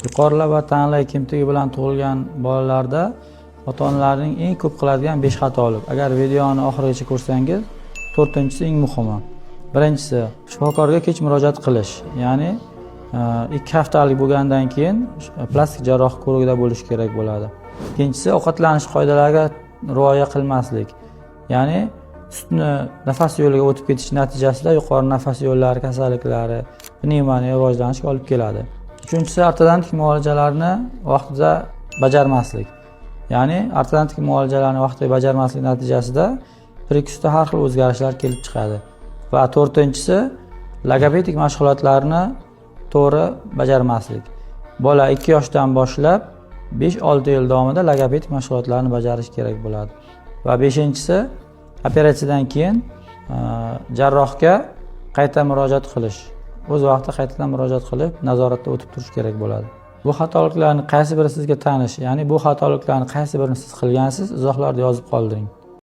Yuqori lab va tanlay kemtigi bilan tug'ilgan bolalarda ota-onalarning eng ko'p qiladigan 5 xatolik. Agar videoni oxirigacha ko'rsangiz, to'rtinchisi eng muhimi. Birinchisi, shifokorga kech murojaat qilish, ya'ni 2 haftalik bo'lgandan keyin plastik jarroh ko'rigida bo'lishi kerak bo'ladi. Ikkinchisi, ovqatlanish qoidalariga rioya qilmaslik, ya'ni sutni nafas yo'liga o'tib ketishi natijasida yuqori nafas yo'llari kasalliklari, pnevmoniya rivojlanishiga olib keladi. Uchinchisi, ortodontik muolajalarni vaqtida bajarmaslik, ya'ni ortodontik muolajalarni vaqtida bajarmaslik natijasida prikusda har xil o'zgarishlar kelib chiqadi. Va to'rtinchisi, logopedik mashg'ulotlarni to'g'ri bajarmaslik. Bola 2 yoshdan boshlab 5-6 yil davomida logopedik mashg'ulotlarni bajarish kerak bo'ladi. Va beshinchisi, operatsiyadan keyin jarrohga qayta murojaat qilish. O'z vaqtida qaytadan murojaat qilib, nazoratda o'tib turish kerak bo'ladi. Bu xatoliklarni qaysi biri sizga tanish, ya'ni bu xatoliklarni qaysi birini siz qilgansiz, izohlarda yozib qoldiring.